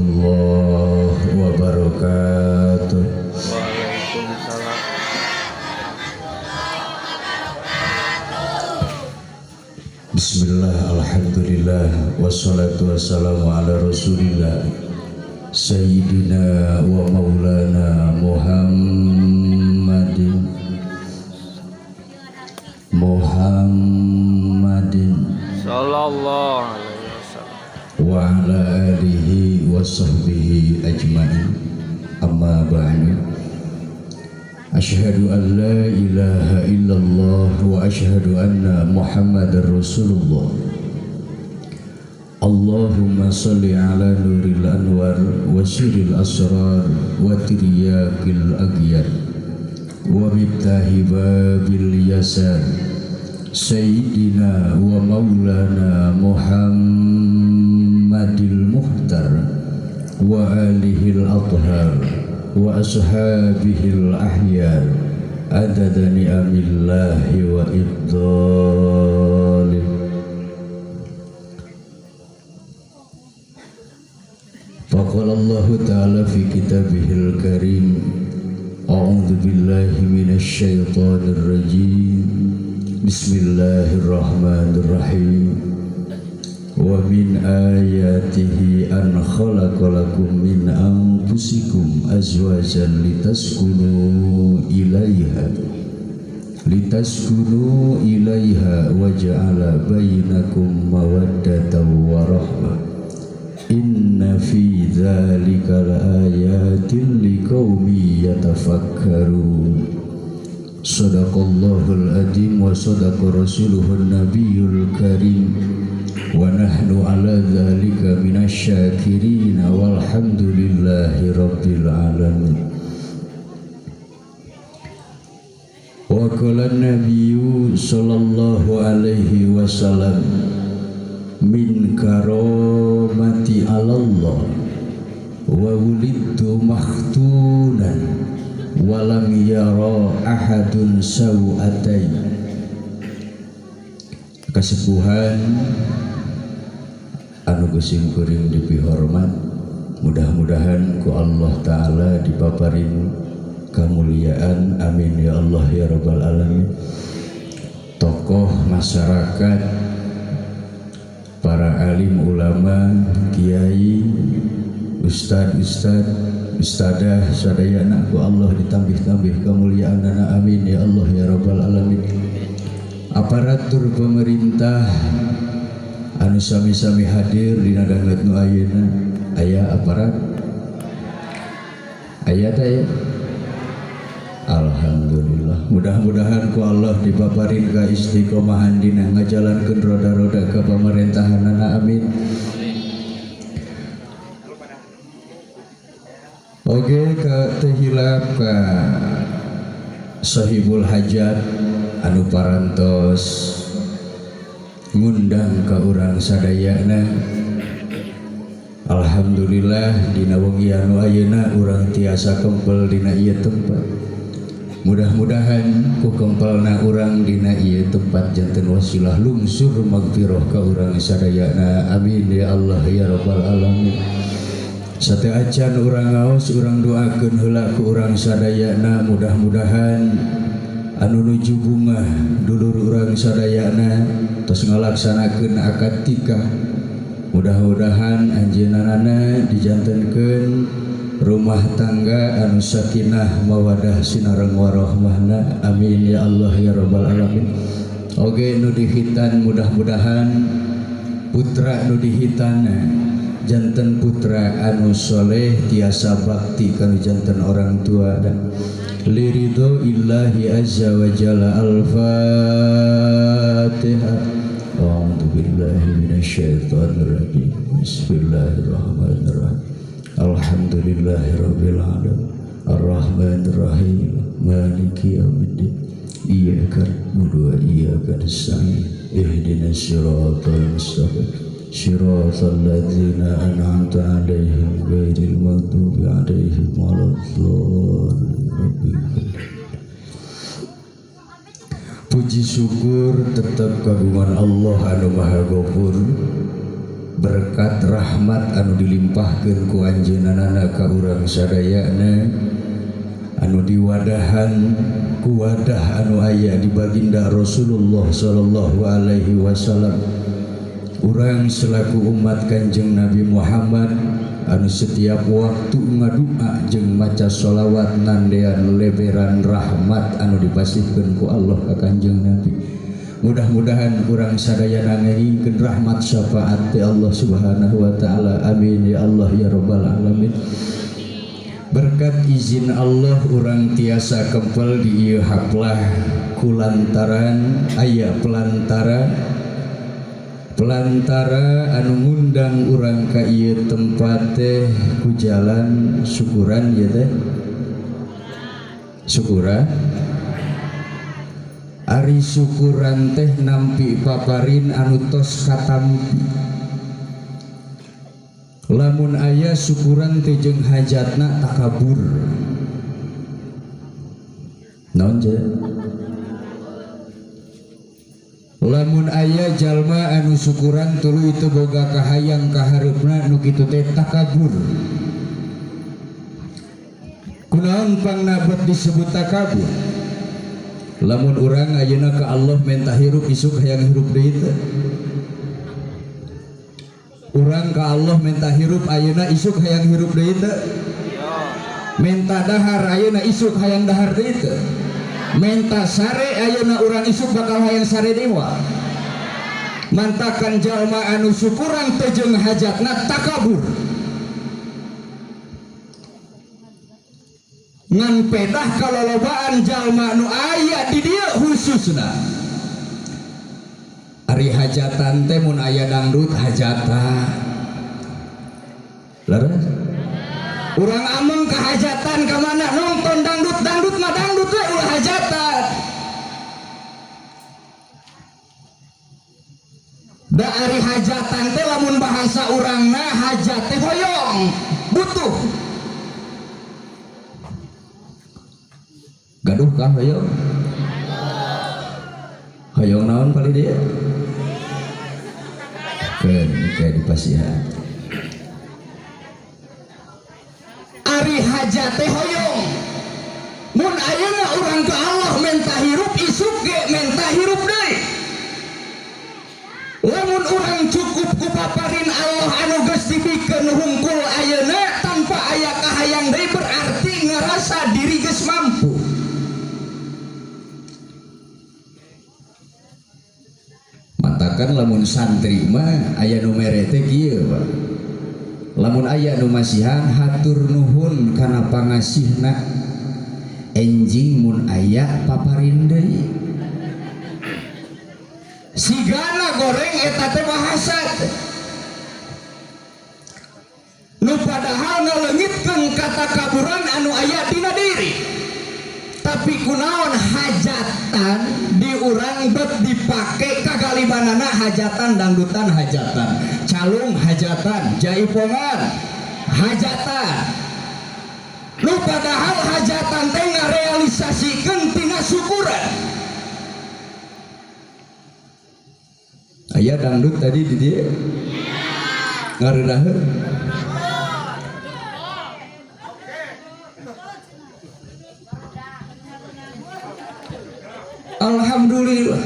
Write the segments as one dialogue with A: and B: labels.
A: warahmatullahi wabarakatuh.
B: Waalaikumsalam.
A: Bismillah, alhamdulillah, wassalatu wassalamu ala rasulillah Sayyidina wa maulana Muhammadin Muhammadin
B: Sallallahu alaihi wasallam
A: wa ala alihi wa sahbihi ajma'in. Amma ba'du. Asyhadu an la ilaha illallah wa asyhadu anna Muhammadar Rasulullah. Allahumma salli ala nuril anwar wa siril asrar wa tiryaqil agyar wa miftahi babil yasar Sayyidina wa maulana Muhammadil Muhtar wa alihil athhar wa ashabihil ahyar adada ni'amillahi wa ifdalih. Faqala Allah Ta'ala fi kitabihil karim, a'udzu billahi minasy syaithanir rajim. Bismillahirrahmanirrahim. Wa min ayatihi an khalaqalakum min anfusikum azwajan litaskunu ilaiha wa ja'ala bainakum mawaddatan wa rahmah. Inna fi dzalika laayatin liqaumin yatafakkarun. Sadaqallahul azim wa sadaqa rasuluhun nabiyul karim. Wa nahnu ala dzalika minasy syakirin walhamdulillahi rabbil alamin. Wa qala nabiyyu sallallahu alaihi wasallam min karomati alallah wa wulidtu makhtunan walam yara ahadun sawatai. Kasepuhan anu ku simkuring dipihormat, mudah-mudahan ku Allah Ta'ala dipaparin kemuliaan, amin ya Allah ya rabbal alamin. Tokoh masyarakat, para alim ulama, kiai, ustad-ustad, ustadah sadayana ku Allah ditambih-tambih kemuliaanana, amin ya Allah ya rabbal alamin. Aparatur pemerintah anu sami-sami hadir dina danget nu ayeuna, aya aparat, aya teh ya? Alhamdulillah, mudah-mudahan ku Allah dipaparin ka istiqomahan dina ngajalankeun roda-roda ke pemerintahanana, amin. Oke, ka teu hilap ka sahibul hajat anu parantos ngundang ka urang sadayana. Alhamdulillah dina wengi anu ayeuna urang tiasa kempel dina ieu tempat. Mudah-mudahan ku kempelna urang dina ieu tempat janten wasilah lungsur magfirah ka urang sadayana, amin ya Allah ya rabbal alamin. Sate acan urang ngaos, urang doakeun heula ku urang sadayana, mudah-mudahan anu nuju bungah dulur urang sadayana tos ngalaksanakeun akad nikah, mudah-mudahan anjeunna dijantenkeun rumah tangga anu sakinah mawadah sinareng warahmahna, amin ya Allah ya rabbal alamin. Oge nu dihitan mudah-mudahan putra nu dihitan janten putra anu soleh tiasa bakti kanu janten orang tua dan liridho illahi azza wa jalla. Al-Fatihah. A'udzu billahi minasyaitonir rajim. Bismillahirrahmanirrahim. Alhamdulillahirabbil alamin. Arrahmanirrahim. Maliki yaumiddin. Iyyaka na'budu wa iyyaka nasta'in. Ihdinas siratal mustaqim. Siratal ladzina an'amta 'alaihim ghairil maghdubi 'alaihim waladdallin. Puji syukur tetap kagungan Allah anu Maha Ghafur. Berkat rahmat anu dilimpahkeun ku anjeunna ka urang sadayana anu diwadahan ku wadah anu aya di baginda Rasulullah sallallahu alaihi wasallam. Urang selaku umat Kanjeng Nabi Muhammad anu setiap waktu ngadua jeung maca sholawat nandean leberan rahmat anu dipasihkeun ku Allah ka Kanjeng Nabi. Mudah-mudahan urang sadayana ngengingkeun rahmat syafaat ti Allah Subhanahu wa taala. Amin ya Allah ya rabbal alamin. Berkat izin Allah urang tiasa kempel di ieu haplah kulantaran aya pelantara pelantara anu ngundang urang ka ieu tempat teh ku jalan syukuran ieu teh. Syukuran. Ari syukuran teh nampi paparin anu tos katampi. Lamun aya syukuran teh jeung hajatna takabur. Naon je? Lamun aya jalma anu syukuran tuluy teu boga kahayang kahareupna nu kitu teh takabur. Kunaon pangnabet disebut takabur? Lamun urang ayeuna ka Allah menta hirup isuk hayang hirup deui teh. Urang ka Allah menta hirup ayeuna isuk hayang hirup deui teh. Menta dahar ayeuna isuk hayang dahar deui teh. Menta sare ayeuna urang isuk bakal hayang sare deui moal. Mantakan jalma anu syukuran teh jeung hajatna takabur. Ngan pedah kalolobaan jalma nu aya di dieu khususna. Ari hajatan teh mun aya dangdut hajatan. Leres? Urang ameng ka hajatan ka mana nonton dangdut, dangdut mah dangdut we ulah hajatan. Da ari hajatan teh lamun bahasa urangna hajat teh hoyong, butuh. Gaduh kah hoyong? Hoyong naon paling dia? Keun kayak di pasihan. Ari hajat teh hoyong. Mun ayeuna urang ka Allah menta hirup isuk ge menta hirup deui. Lamun urang cukup ku paparin Allah anu geus dibikeun hungkul ayeuna tanpa aya kahayang deui berarti ngarasa diri geus mampu. Matakan lamun santri mah aya nu mere teh kieu Pak. Lamun aya nu masihan hatur nuhun kana pangasihna enjing mun aya paparin deui. Sigana goreng eta teh bahasa teh. Nu padahal ngaleungitkeun katakaburan anu aya dina diri. Tapi kunaon hajatan di urang bet dipake kagalibanana hajatan dangdutan hajatan calung hajatan jaipongan hajatan. Nu padahal hajatan teh ngarealisasikeun tina syukuran. Aya dangdut tadi di dieu ngareundaheun. Alhamdulillah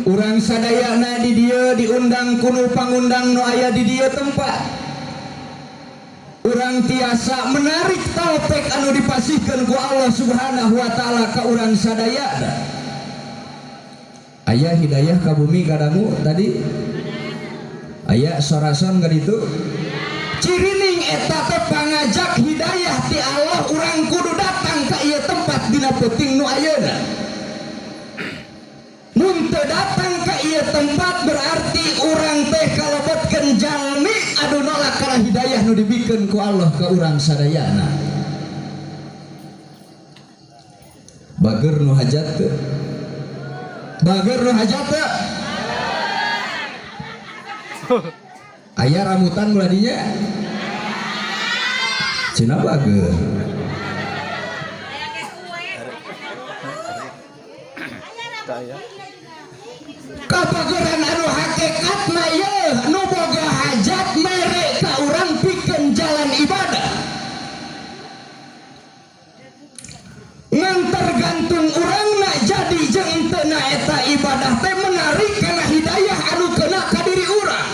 A: urang sadayana di dieu diundang kuno pangundang nu aya di dieu tempat. Urang tiasa menarik taufik anu dipasihkeun ku Allah Subhanahu wa taala ka urang sadayana. Aya hidayah ka bumi kadangu tadi. Aya sorason ka ditu. Cirining eta teh pangajak hidayah ti Allah urang kudu datang ka ieu tempat dina peuting nu ayeuna. Mun teu datang ka ieu tempat berarti urang teh kalebetkeun jalmi anu nolak kana hidayah nu dibikeun ku Allah ka urang sadayana. Bager nu hajat teu? Bager nu hajat teu? Aya rambutan muladinya? Cenah bager. Kabageran anu hakikatna yeuh nu boga hajat Ngan tergantung urangna jadi jeung teu na eta ibadah teh menarik kana hidayah anu kena ka diri urang.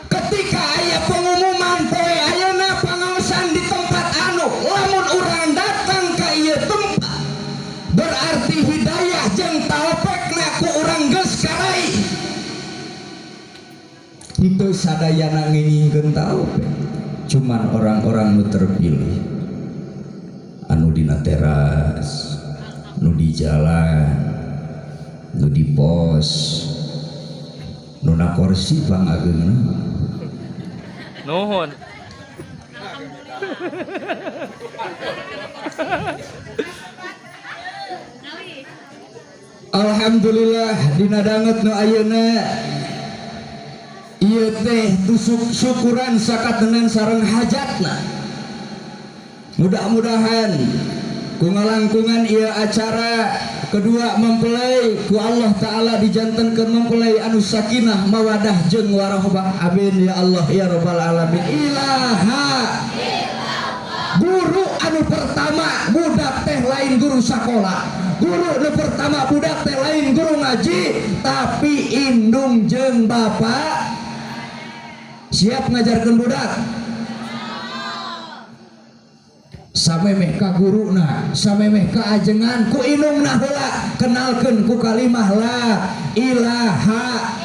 A: Ketika aya pengumuman poe ayeuna pangaosan di tempat anu, lamun urang datang ka ieu tempat berarti hidayah jeung taufekna ku urang geus karaih. Henteu sadayana ngengingkeun taufek, cuman orang-orang nu terpilih, anu dina teras, nu di jalan, nu di pos, nu na kursi pangageungna.
B: Nuhun.
A: Alhamdulillah dina danget nu ayeuna ieu teh tusuk syukuran sakatenan sareng hajatna. Mudah-mudahan ku ngalangkungan ieu acara kedua mempelai ku Allah Ta'ala dijantenkeun mempelai anu sakinah mawadah jeung warahmah. Amin ya Allah ya rabbal alamin. Ilaha guru anu pertama budak teh lain guru sakola, guru anu pertama budak teh lain guru ngaji, tapi indung jeung bapak. Siap ngajarkeun budak samemeh ka guruna, samemeh ka ajengan, ku indungna heula kenalkeun ku kalimah la ilaha.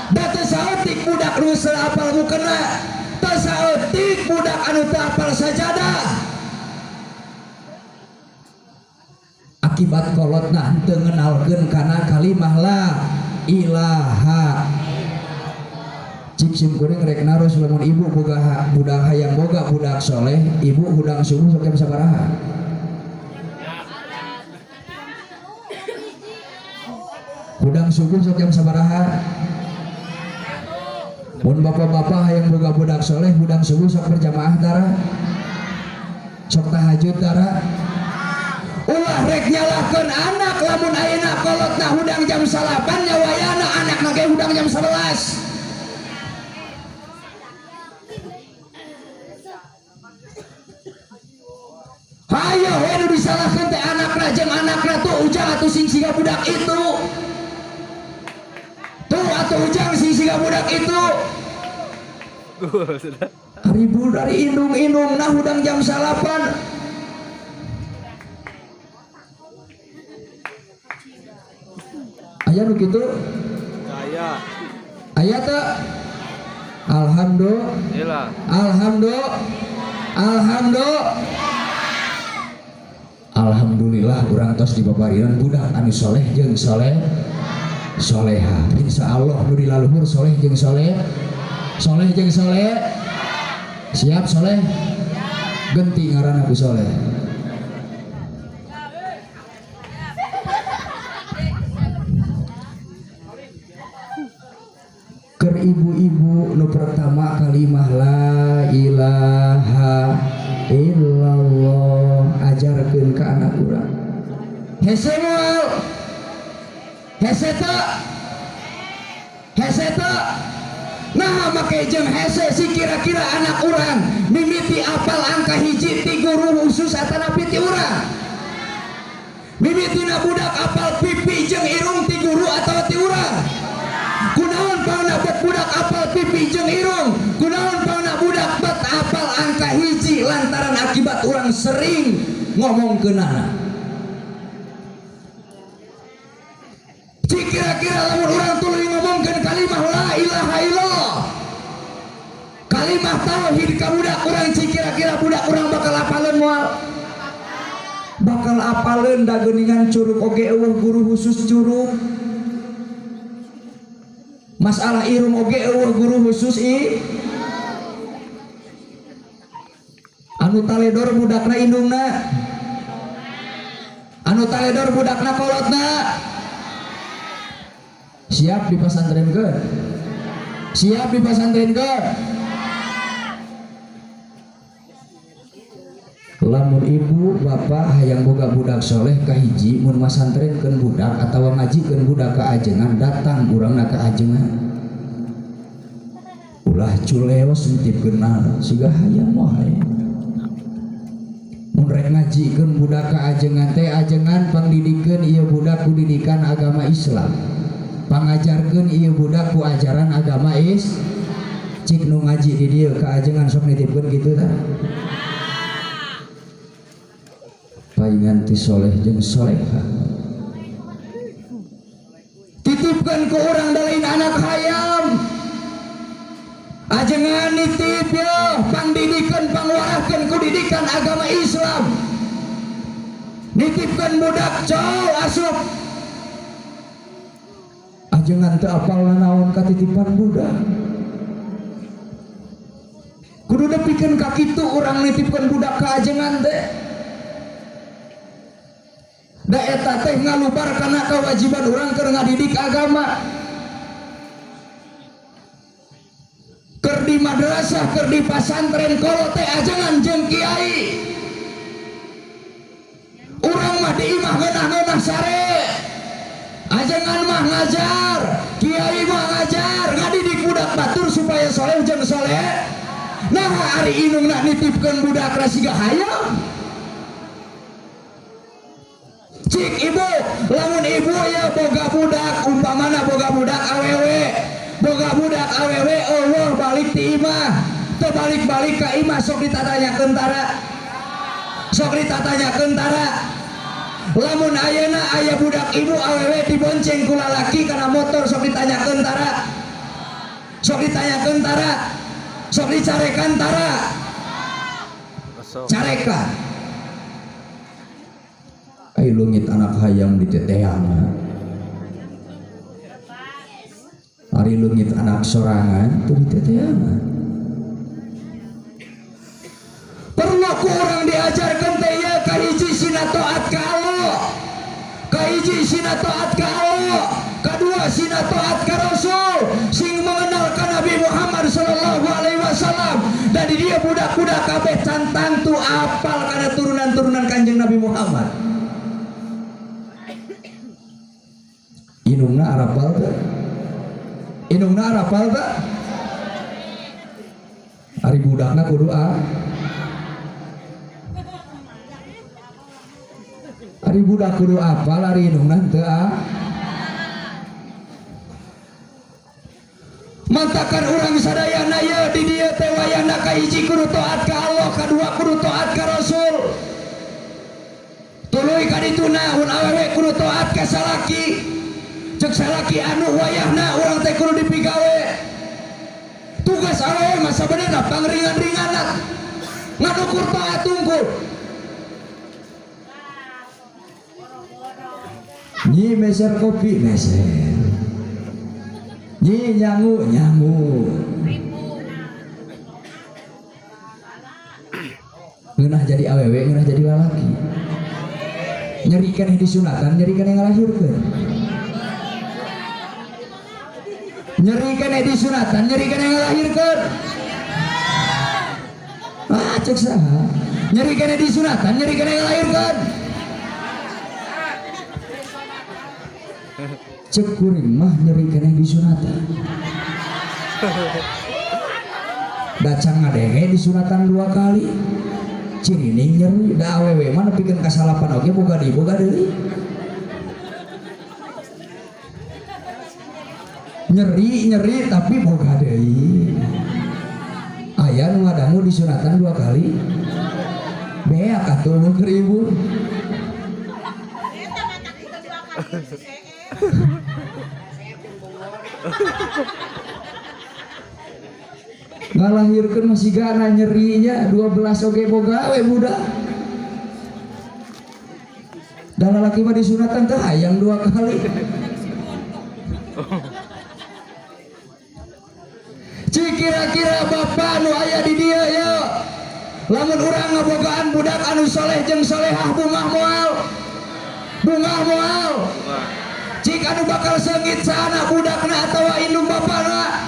A: Da teu saeutik budak nu teu apal mukena, teu saeutik budak anu teu apal sajadah. Akibat kolotna henteu ngenalkeun kana kalimah la ilaha. Cik sim kuring rek naros lamun ibu boga budak hayang boga budak soleh, ibu hudang subuh sok jam sabaraha? Hudang subuh sok jam sabaraha? Mun bapak-bapak hayang boga budak soleh, hudang subuh sok berjamaah tara? Sok tahajud tara? Ulah rek nyalahkeun anak lamun ayeuna kolotna hudang jam 9 nyawayana anakna ge hudang jam 11. Hayo we nu disalahkeun teh anakna jeung anakna tuh ujang atuh sing siga budak itu. Tuh atuh ujang sing siga budak itu. Ribu dari indung-indung nah hudang jam 9. Aya nu kitu?
B: Aya.
A: Aya teu? Alhamdulillah. Alhamdulillah. Alhamdulillah. Alhamdulillah urang tos dibabarian budak anu soleh jeung soleh soleha. Insyaallah nu dilaluhur soleh jeung soleh, soleh jeung soleh. Siap soleh? Genti ngaranna ku soleh. Keur ibu-ibu nu pertama kalimah la ilaha illallah ajarkeun ka anak urang. Hese moal? Hese teu? Hese teu? Nah make jeung hese si kira-kira anak urang mimiti apal angka hiji ti guru khusus atanapi ti urang. Mimitina budak apal pipi jeung irung ti guru atawa ti urang. Kunaon pangna bet budak apal pipi jeung irung? Kunaon pangna budak bet apal angka hiji lantaran akibat urang sering ngomong keunana. Cik kira-kira lamun urang tuluy ngomongkeun kalimah la ilaha illallah, kalimah tauhid ka budak urang, cik kira-kira budak urang bakal apaleun moal? Bakal apaleun da geuningan curug oge eueuh guru khusus curug. Masalah irung oge eueuh guru khusus i. Anu taledor budakna indungna, anu taledor budakna kolotna. Siap dipasantrenkeun? Siap dipasantrenkeun? Lamun ibu bapak hayang boga budak soleh kahiji mun masantrenkeun budak atawa ngajikeun budak ka ajengan, datang urangna ka ajengan. Ulah culeos nitipkeun siga hayang moal. Mun Rek ngajikeun budak ka ajengan teh ajengan pangdidikeun ieu budak ku didikan agama Islam. Pangajarkeun ieu budak ku ajaran agama is. Cik nu ngaji di dieu ka ajengan sok nitipkeun kitu tah. Paingan ti soleh jeung soleha. Titipkeun ku urang da lain anak hayam. Ajengan nitip yo pangdidikeun pangwarahkeun ku didikan agama Islam. Nitipkeun budak cow asup. Ajengan teu apal nanaon katitipan budak. Kudu nepikeun ka kitu urang nitipkeun budak ka ajengan teh. Da eta teh ngalubar kana kewajiban urang keur ngadidik agama. Keur di madrasah, keur di pasantren kolot teh ajengan jeung kiai. Urang mah di imah ngeunah-ngeunah sare. Ajengan mah ngajar, kiai mah ngajar, ngadidik budak batur supaya soleh jeung soleh. Nah ari indungna nitipkeun budak rasiga hayam. Cik ibu, lamun ibu ya boga budak, umpamana boga budak awewe, boga budak awewe eueuh balik ti imah, teu balik-balik ka imah sok ditatanyakeun tara. Sok ditatanyakeun tara. Lamun ayeuna aya budak ibu awewe dibonceng ku lalaki kana motor sok ditanyakeun tara. Sok ditanyakeun tara. Sok dicarekan tara. Carekan. Ai leungit anak hayam diteteangan. Ari leungit anak sorangan teu diteteangan. Perlu ku urang diajarkeun teh ieu kahiji sina taat ka Allah. Kahiji sina taat ka Allah, kadua sina taat ka Rasul, sing mengenalkan Nabi Muhammad sallallahu alaihi wasallam. Dan di dia budak-budak kabeh can tangtu apal kana turunan-turunan Kanjeng Nabi Muhammad. Indungna arapal teh? Indungna arapal teh? Ari budakna kudu a. Ari budak kudu apal, ari indungna teu a. Mantakan urang sadayana ye di dieu teh wayahna kahiji kudu taat ka Allah, kadua kudu taat ka Rasul. Tuluy ka dituna mun awewe kudu taat ka salaki. Cek salaki anu wayahna urang teh kudu dipigawe. Tugas awewe mah sabenerna pangringan-ringanna. Ngadukur taat tungkul. Nyi meser kopi meser. Nyi nyangu nyangu. Ngeunah jadi awewe, ngeunah jadi lalaki. Nyeri keneh disunatan, nyeri keneh ngalahirkeun. Nyeri keneh disunatan, nyeri keneh ngalahirkeun. Ah cek saha? Nyeri keneh disunatan, nyeri keneh ngalahirkeun. Cek kuring mah nyeri keneh disunatan. Dacang ngadenge disunatan 2 kali. Cirining nyeri, da awewe mah nepikeun ka salapan oge boga deui boga deui. Nyeri-nyeri tapi boga deui. Aya nu ngadangu disunatan 2 kali. Beak atuh mun keur ibu. Ngalahirkeun masih gana nyerinya 12 oge boga we budak. Da lalaki mah disunatan teh hayang 2 kali. Cik kira-kira bapak nu aya di dieu ye. Lamun urang ngabogaan budak anu soleh jeung solehah bungah moal. Bungah moal. Cik anu bakal seungit saana budakna atawa indung bapana.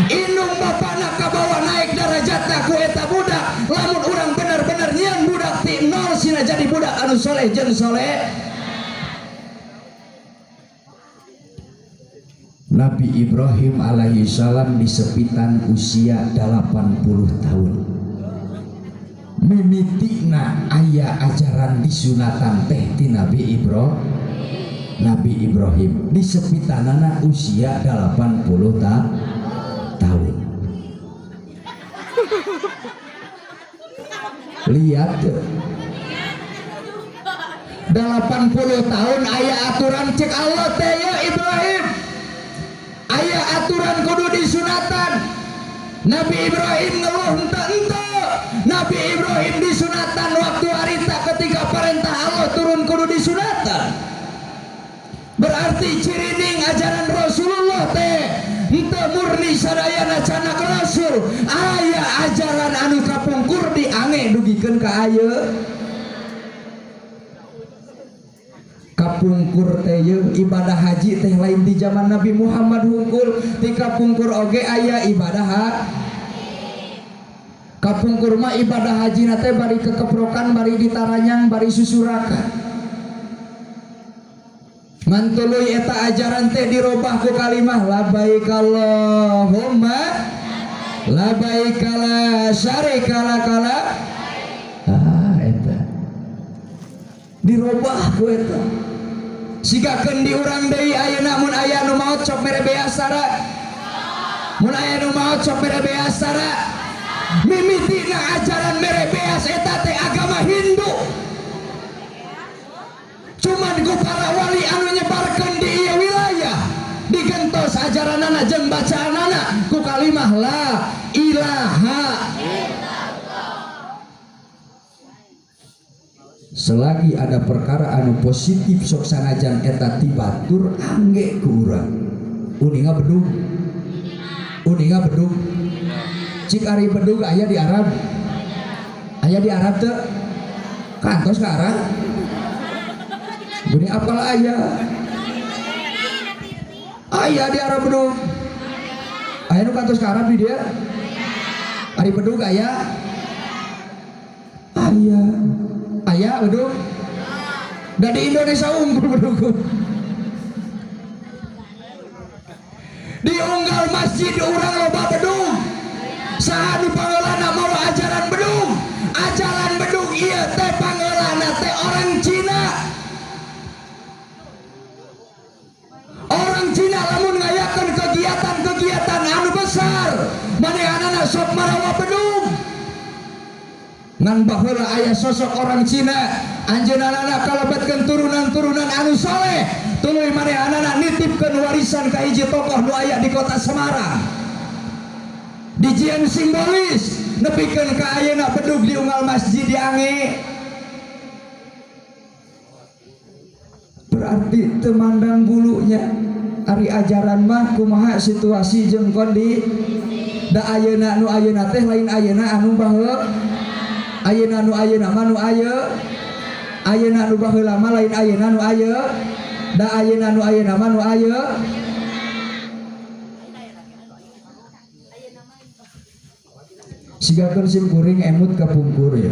A: Indung bapana kabawa naik darajatna ku eta budak. Lamun urang bener-bener nyieun budak ti nol sina jadi budak anu soleh jeung soleh. Nabi Ibrahim alaihi salam disepitan usia 80 tahun. Mimitina aya Aya ajaran disunatan teh ti Nabi Ibrahim di sepitanana usia 80 tahun. Lihat tuh. 80 tahun aya aturan cek Allah teh ya Ibrahim. Aya aturan kudu disunatan. Nabi Ibrahim ngeluh henteu-henteu. Nabi Ibrahim disunatan waktu harita ketika perintah Allah turun kudu disunatan. Berarti cirining ajaran Rasulullah teh henteu murni sadayana canak Rasul. Aya ajaran anu kapungkur diange dugikeun ka ayeuna. Kapungkur teh ibadah haji teh lain di zaman Nabi Muhammad hungkul, di kapungkur oge aya ibadah kapungkur mah ibadah haji na teh bari kekeprokan, bari ditaranyang, bari susurakan. Ngan tuluy eta ajaran teh dirobah ku kalimah labbaik Allahumma labbaik la syarika laka la. Ah eta dirobah ku eta. Sigakeun di urang deui ayeuna mun aya nu maot sok mere beasara. Mun aya nu maot sok mere beasara. Mimitina ajaran mere beas eta teh agama Hindu. Cuman ku para wali anu nyebarkeun di ieu wilayah digentos ajaranana jeung bacaanana ku kalimah la ilaha illallah. Selagi ada perkara anu positif sok sanajan eta ti batur angge ku urang. Uninga bedug. Uninga bedug. Cik ari bedug aya di Arab. Aya di Arab teu? Kantos ka Arab. Guni apal aya. Aya di Arab bedug. Aya nu kantos ka Arab di dia? Ari bedug aya? Aya. Aya bedug. Da di Indonesia unggul bedug. Diunggal masjid urang loba bedug. Saha nu pangeulana mawa ajaran bedug? Ajaran bedug ieu teh pangeulana teh orang Cina. Orang Cina lamun ngayakeun kegiatan-kegiatan anu besar, manehanana sok marawa bedug. Ngan baheula aya sosok orang Cina, anjeunna kalebetkeun turunan-turunan anu soleh, tuluy manehanana nitipkeun warisan ka hiji tokoh nu aya di kota Semarang. Dijieun simbolis nepikeun ka ayeuna bedug di unggal masjid diange. Berarti teu mandang bulunya. Ari ajaran mah kumaha situasi jeung kondi. Da ayeuna nu ayeuna teh lain ayeuna anu baheula. Ayeuna nu ayeuna mah nu ayeuna. Ayeuna nu baheula mah lain ayeuna nu ayeuna. Da ayeuna nu ayeuna mah nu ayeuna. Sigakeun sim kuring emut kapungkur ya.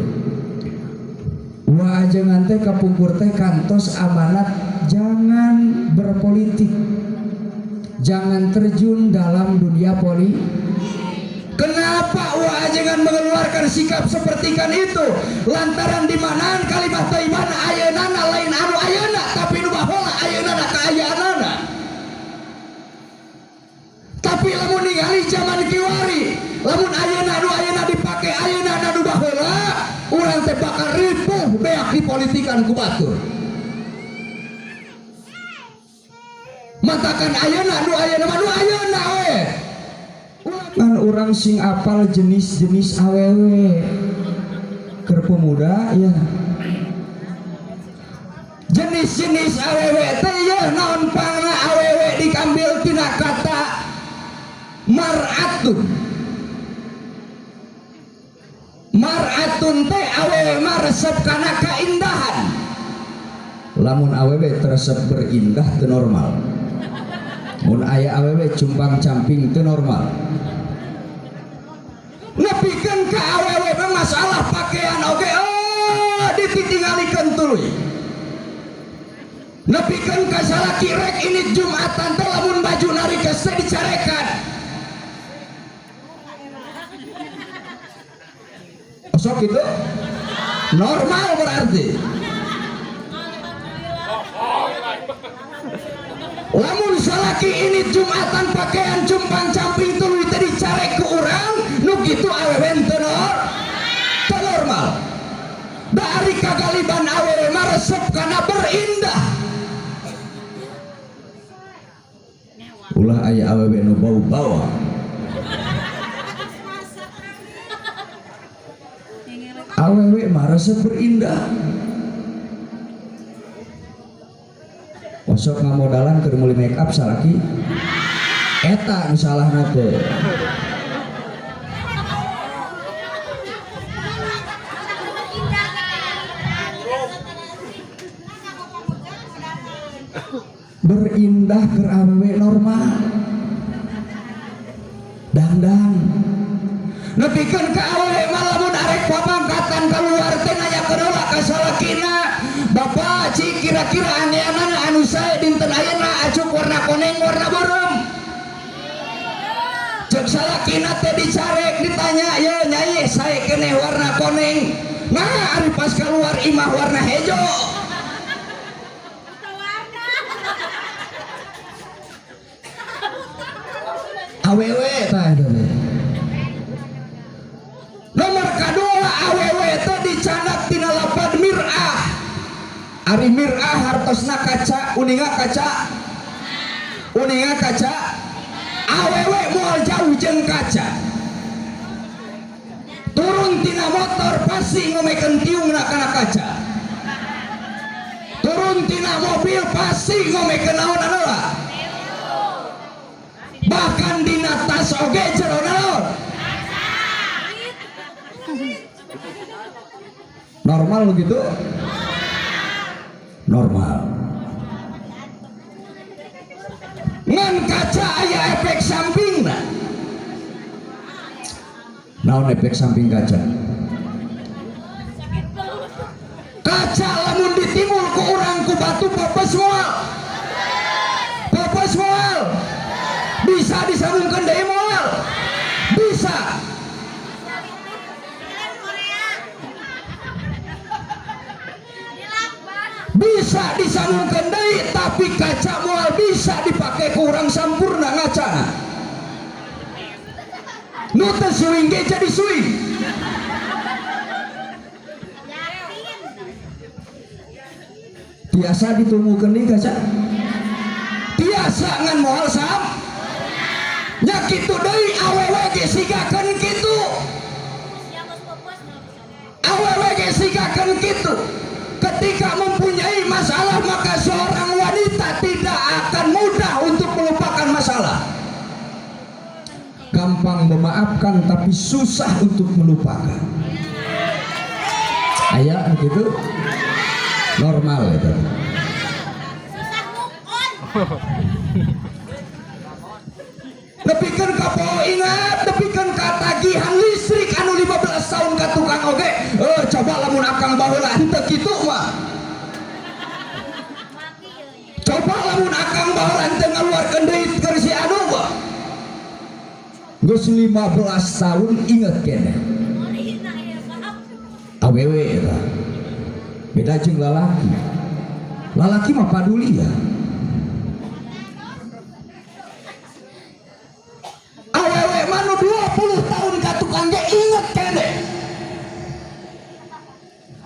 A: Wa ajengan teh kapungkur teh kantos amanat jangan berpolitik. Jangan terjun dalam dunia politik. Kenapa wa ajengan mengeluarkan sikap seperti kan itu? Lantaran di manaan kalimat thayyibah ayeunana lain anu ayeuna tapi nu baheula ayeunana kaayaanana. Tapi lamun ningali zaman kiwari, lamun ayeuna nu ayeuna dipake ayeuna nu baheula, urang teh bakal ripuh beak di politikan ku batur. Matakan ayeuna nu ayeuna mah nu ayeuna we. Kan urang sing apal jenis-jenis awewe. Keur pemuda ya. Jenis-jenis awewe teh yeuh naon pangna awewe diambil tina kata mar'atun. Mar'atun teh awewe mah resep kana kaindahan. Lamun awewe teresep berindah teu normal. Mun aya awewe cumpang camping teu normal. Nepikeun ka awewe mah masalah pakaian oge oh ditingalikeun tuluy. Nepikeun ka salaki rek ini Jumatan teh lamun baju narikes teh dicarekan. Osok gitu? Normal berarti. Lamun salaki ini Jumatan pakaian cumpang camping tuluy teh dicarek ku urang nu kitu awewe teu normal. Dari kagaliban awewe mah resep kana berindah. Ulah aya awewe nu bau-bawa. Awewe mah resep berindah. Osok ngamodalan keur meuli make up salaki. Eta nu salahna teh. Berindah keur awewe normal. Dangdang. Nepikeun ka awewe mah lamun arek pamangkatan keluar teh nanyakeun heula ka salakina. Bapak cik kira-kira aneanana anu sae dinten ayeuna acuk warna koneng warna beureum. Cek salakina teh dicarek ditanya ye nyai sae keneh warna koneng. Nah ari pas keluar imah warna hejo. Awewe tah eta teh. Nomor kadua awewe teh dicandak tina lapad mir'ah. Ari mir'ah hartosna kaca, uninga kaca. Uninga kaca. Awewe moal jauh jeung kaca. Turun tina motor pasti ngomekeun tiungna kana kaca. Turun tina mobil pasti ngomekeun naon anu. Bahkan dina tas oge jero naon. Normal begitu? Normal. Ngan kaca aya efek sampingna. Naon efek samping kaca? Kaca lamun ditimbul ku urang ku batu popes moal. Popes moal. Bisa disambungkeun deui moal. Bisa. Bisa disambungkeun deui tapi kaca moal bisa dipake ku urang sampurna ngacana. Nu teu suing ge jadi suing. Tiasa ditumukeun deui kaca? Tiasa ngan moal sam. Nya kitu deui awewe ge sigakeun kitu. Awewe ge sigakeun kitu. Ketika mempunyai masalah maka seorang wanita tidak akan mudah untuk melupakan masalah. Gampang memaafkan tapi susah untuk melupakan. Aya gitu normal itu. Nepikeun ka poho ingat, nepikeun ka tagihan listrik anu 15 tahun ka tukang oge. Coba lamun akang baheula henteu kitu mah. Coba lamun akang baheula henteu ngaluarkeun duit keur si anu mah. Geus 15 tahun inget keneh. Awewe eta. Beda jeung lalaki. Lalaki mah paduli ya. Awewe mah nu 20 tahun ka tukang ge inget keneh.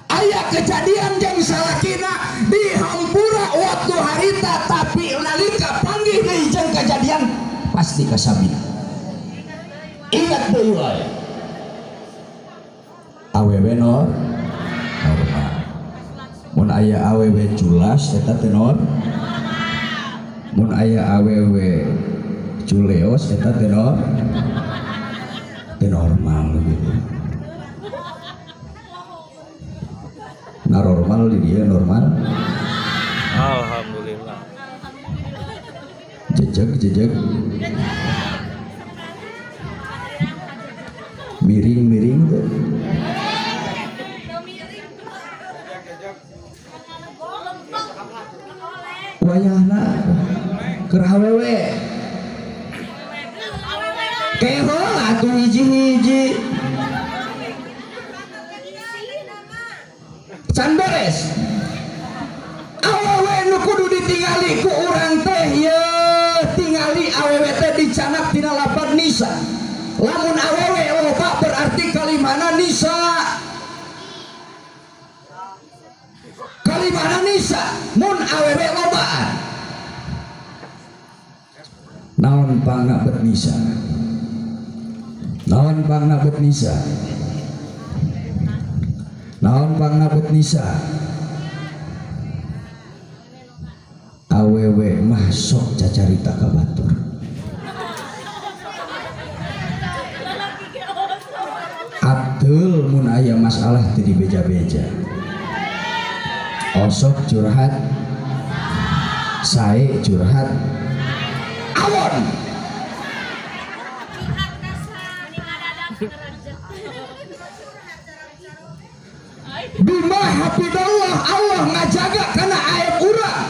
A: Aya kejadian jeung salakina dihampura waktu harita tapi nalika panggih deui jeung kejadian pasti kasabit. Ingat deui wae. Awewe normal. Mun aya awewe culas eta teh normal. Mun aya awewe culeos eta teh normal gitu. Nah normal di dia normal.
B: Alhamdulillah.
A: Jejeg jejeg. Miring-miring tuh. Wayahna keur awewe. Keho atuh hiji-hiji. Can beres. Awewe nu kudu ditingali ku urang teh ye tingali awewe teh dicanak tina lapan nisa. Lamun awewe loba berarti kalimana nisa. Kalimana nisa mun awewe lobaan. Naon pangna bet nisa? Naon pangna bet nisa? Naon pangna bet nisa? Awewe mah sok cacarita ka batur. Abdul mun aya masalah teu dibeja-beja. Osok curhat, sae curhat, awon. Bima hafidallah, Allah ngajaga kana aib urang.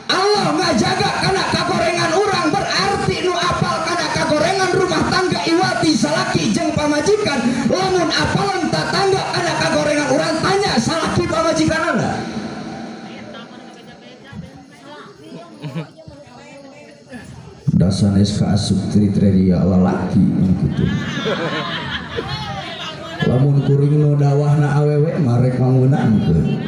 A: Allah ngajaga kana kagorengan urang, berarti nu apal kana kagorengan rumah tangga iwati salaki jeung pamajikan. Lamun apalan tatangga kana kagorengan urang, tanya salaki pamajikanana. Dasanes ka asup kriteria lalaki kitu. Lamun kuring nu dawahna awewe marek mangunaankeun.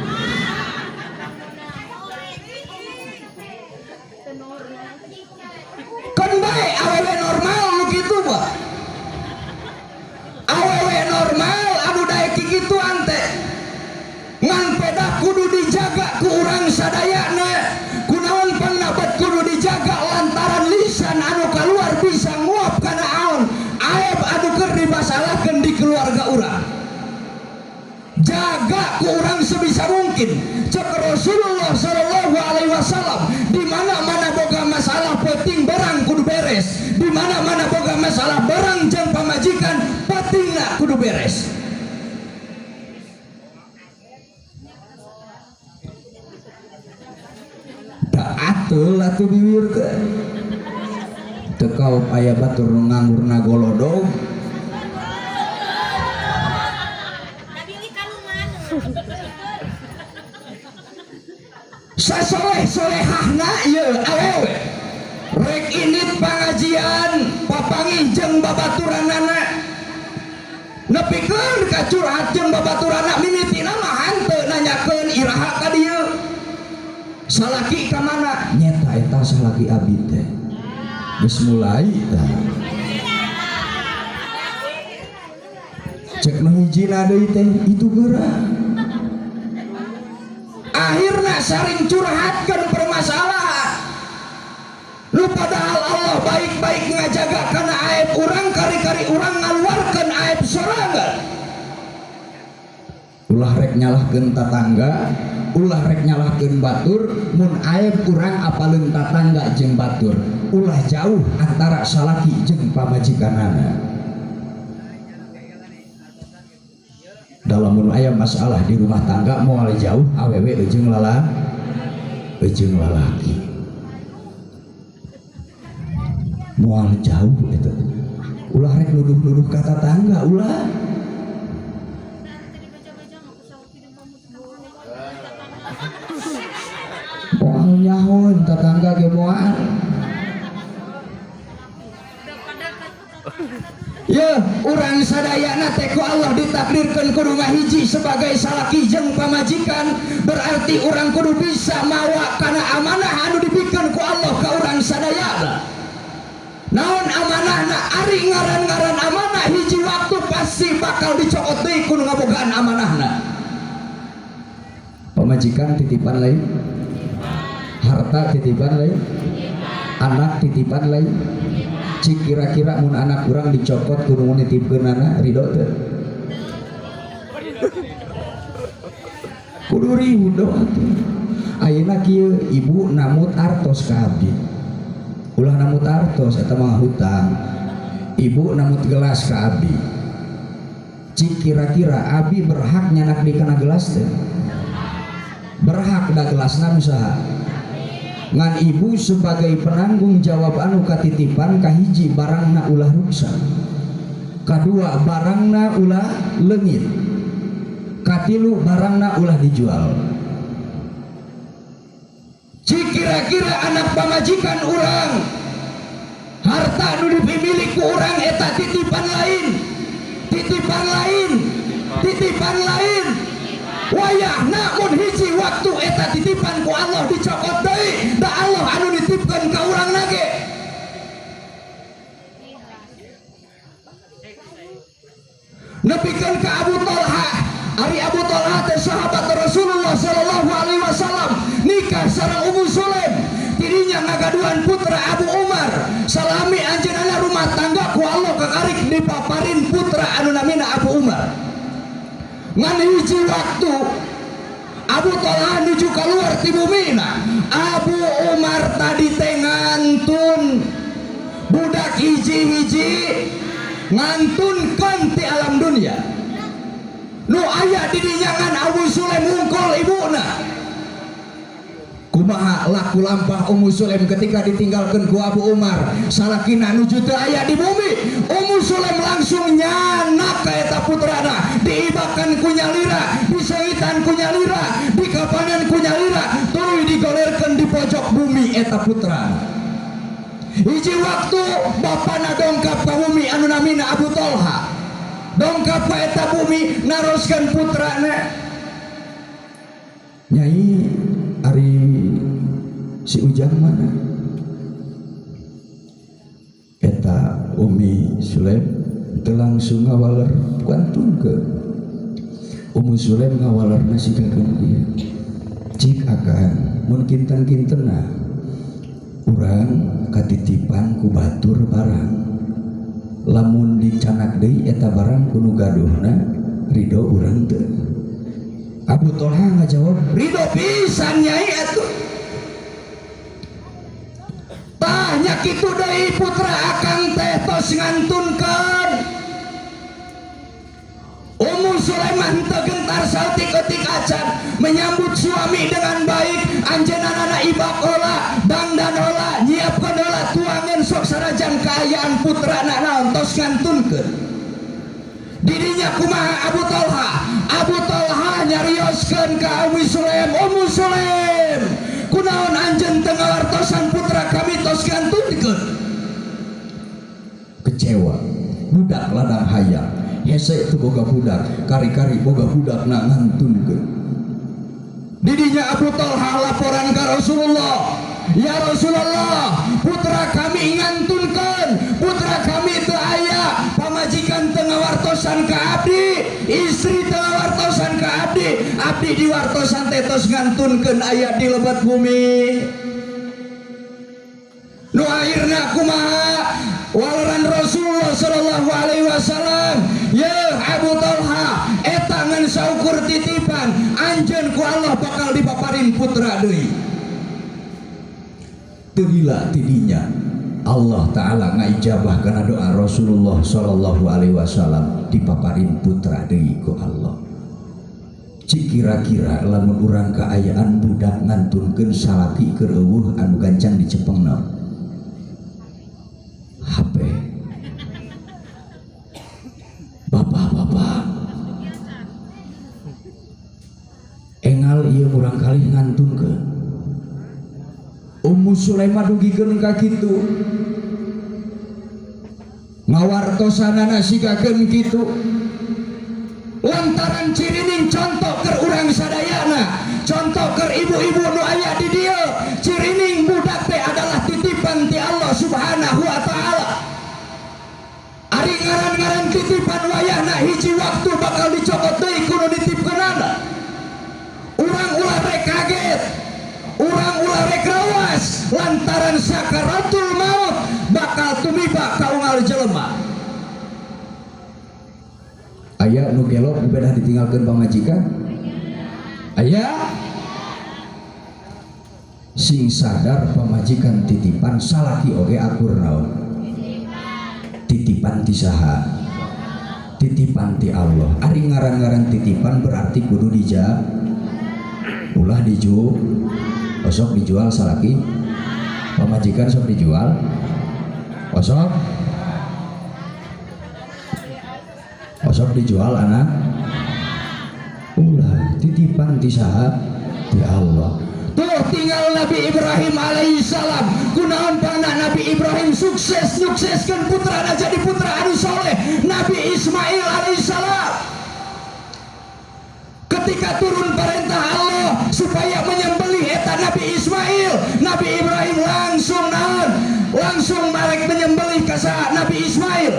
A: Keun bae awewe normal nu kitu mah. Awewe normal anu daek kikituan teh. Ngan pedah kudu dijaga ku urang sadayana. Kunaon pangnabat kudu dijaga lantaran lisan anu kaluar bisa nguap kana aon. Aib anu keur dimasalahkeun di keluarga urang. Jaga ku urang sebisa mungkin. Cek Rasulullah sallallahu alaihi wasallam, di mana-mana boga masalah penting barang kudu beres. Di mana-mana boga masalah barang jeung pamajikan pentingna kudu beres. Da ateul atuh bibir teh. Teu kaop aya batur nu nganggurna golodog. Sasoleh-solehahna ieu awewe. Rek indit pangajian papanggih jeung babaturanana. Nepikeun ka curhat jeung babaturanana mimitina mah henteu nanyakeun iraha ka dieu. Salaki ka mana? Nyeta eta salaki abi teh. Geus mulai tah. Cek nu hijina deui teh itu geura. Akhirna saring curhatkeun permasalahan. Lu padahal Allah baik-baik ngajaga kana aib urang, kari-kari urang ngaluarkeun aib sorangan. Ulah rek nyalahkeun tatangga, ulah rek nyalahkeun batur, mun aib urang apaleun tatangga jeung batur. Ulah jauh antara salaki jeung pamajikanana. Dalam mun aya masalah di rumah tangga moal jauh awewe jeung lalaki. Moal jauh itu. Ulah rek nuduh-nuduh ka tatangga ulah. Moal nyahoan tatangga ge moal. Ya, urang sadayana teh ku Allah ditakdirkeun kudu ngahiji sebagai salaki jeung pamajikan, berarti urang kudu bisa mawa kana amanah anu dibikeun ku Allah ka urang sadayana. Naon amanahna? Ari ngaran-ngaran amanah hiji waktu pasti bakal dicokot deui ku nu ngabogaan amanahna. Pamajikan titipan lain, harta titipan lain, anak titipan lain. Cik kira-kira mun anak urang dicokot kudu nitipkeunana ridho teu? Kudu ridho atuh. Ayeuna kieu ibu namut artos ka abdi. Ulah namut artos eta mah hutang. Ibu namut gelas ka abdi. Cik kira-kira abi berhak nyanak di kana gelas teu? Berhak da gelasna nu saha? Ngan ibu sebagai penanggung jawab anu katitipan kahiji barangna ulah ruksak, kadua barangna ulah leungit, Katilu barangna ulah dijual. Cik kira-kira anak pamajikan urang, harta nu dipimilik ku urang eta titipan lain, titipan lain, titipan lain. Wayahna mun hiji waktu eta titipan ku Allah dicokot deui, da Allah anu nitipkeun ka urang lagi. Nepikeun ka Abu Talha, ari Abu Talha teh sahabat Rasulullah sallallahu alaihi wasallam, nikah sareng Ummu Sulaim, tidinya ngagaduhan putra Abu Umar. Salami anjeunna rumah tangga ku Allah kakarik dipaparin putra anu namina Abu Umar. Ngan hiji waktu Abu Talha nuju keluar ti bumina, Abu Umar tadi teh ngantun budak hiji-hiji ngantunkeun ti alam dunia. Nu aya di dinya ngan Abu Sulaim hungkul ibuna. Kumaha laku lampah Ummu Sulaim ketika ditinggalkeun ku Abu Umar, salakina nuju teu aya di bumi. Ummu Sulaim langsung nyanak ka eta putrana, diibakan ku nyalira, diseungitan ku nyalira, dikapanan ku nyalira, tuluy digolerkeun di pojok bumi eta putrana. Hiji waktu bapana dongkap ka bumi anu namina Abu Talha, dongkap ka eta bumi naroskeun putrana, Nyai ari si Ujang mana? Eta Umi Sulaim teu langsung ngawaler kantunkeun. Ummu Sulaim ngawalerna sigakeun ieu. Cik akan mun kinten-kintenna urang katitipan ku batur barang. Lamun dicanak deui eta barang ku nu gaduhna ridho urang teu. Abu Talha ngajawab, ridho pisan nyai atuh. Tah nya kitu deui putra akang teh tos ngantunkeun. Ummu Sulaiman teu gentar sautik-eutik acan menyambut suami dengan baik, anjeunna ibak ola, dangdan ola, nyiapkeun ola, tuangeun sok sanajan kaayaan putrana naon tos ngantunkeun. Didinya kumaha Abu Talha? Abu Talha nyarioskeun ka Ummu Sulaim, Ummu Sulaim, kunaon anjeun teu ngawartosan putra kami tos ngantunkeun? Kecewa, budak ladang hayang, hese teu boga budak, kari-kari boga budak na ngantunkeun. Didinya Abu Talha laporan ka Rasulullah, ya Rasulullah, putra kami ngantunkeun, putra kami teu aya, pamajikan teu ngawartosan ka abdi, istri teu ngawartosan ka abdi, abdi diwartosan teh tos ngantunkeun aya di lebet bumi. Nu akhirna kumaha? Waleran Rasulullah sallallahu alaihi wasallam, ya Abu Talha, eta ngan saukur titipan, anjeun ku Allah bakal dipaparin putra deui. Teu lila tidinya Allah Ta'ala ngaijabah kana doa Rasulullah sallallahu alaihi wasallam, dipaparin putra deui ku Allah. Cik kira-kira lamun urang kaayaan budak ngantunkeun salaki keur eueuh anu gancang dicepeng naon? HP. Bapak-bapak engal ieu murang kali ngantunkeun. Ummu Sulaimah dugikeun ka kitu, ngawartosanana sigakeun kitu. Lantaran cirining contoh keur urang sadayana, contoh keur ibu-ibu nu aya di dieu, cirining budak teh adalah titipan ti Allah Subhanahu wa taala. Ari ngaran-ngaran titipan wayahna hiji waktu bakal dicokot deui ku nu ditipkeunana. Urang ulah rek kaget, urang ulah rek rawas, lantaran sakaratul maut bakal tumiba ka unggal jelema. Aya nu gelo bedah ditinggalkeun pamajikan? Aya. Sing sadar pamajikan titipan, salaki oge akur naon? Titipan ti saha? Titipan ti Allah. Ari ngaran-ngaran titipan berarti kudu dijak, ulah dijual. Osok dijual salaki, pamajikan sok dijual, osok osok dijual anak, ti saha? Ti Allah. Tuh tinggal Nabi Ibrahim alaihissalam. Kunaon pangna Nabi Ibrahim sukses nyukseskeun putrana jadi putra anu soleh, Nabi Ismail alaihissalam. Ketika turun perintah Allah supaya menyembelih eta Nabi Ismail, Nabi Ibrahim langsung naon? Langsung marek menyembelih ka Nabi Ismail.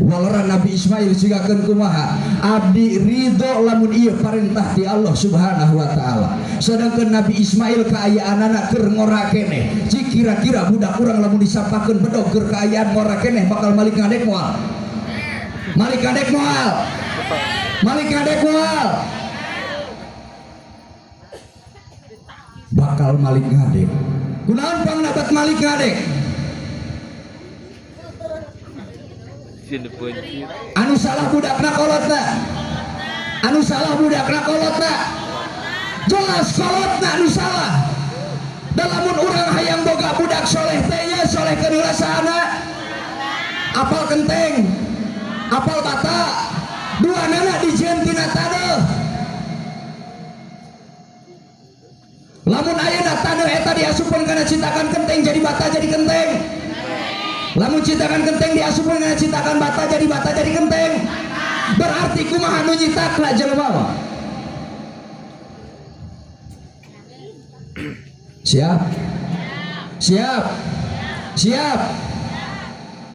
A: Waleran Nabi Ismail sigakeun kumaha? Abdi ridho lamun ieu perintah ti Allah Subhanahu wa taala. Sedangkan Nabi Ismail kaayaanana keur ngora keneh. Cik kira-kira budak urang lamun disampakeun bedog keur kaayaan ngora keneh bakal malik ngadek moal? Malik ngadek moal? Malik ngadek moal? Bakal malik ngadek. Kunaon pangna bat malik ngadek? Anu salah budakna kolotna, anu salah budakna kolotna, jelas kolotna anu salah. Da lamun urang hayang boga budak soleh teh nya soleh keun sana, apal kenteng, apal bata, dua nana dijieun tina taneuh. Lamun ayeuna taneuh eta diasupkeun kana citakan kenteng jadi bata jadi kenteng. Lamun citakan kenteng diasupkeun kana citakan bata jadi bata jadi kenteng. Berarti kumaha nu nyitakna jelema mah? Siap? Siap? Siap?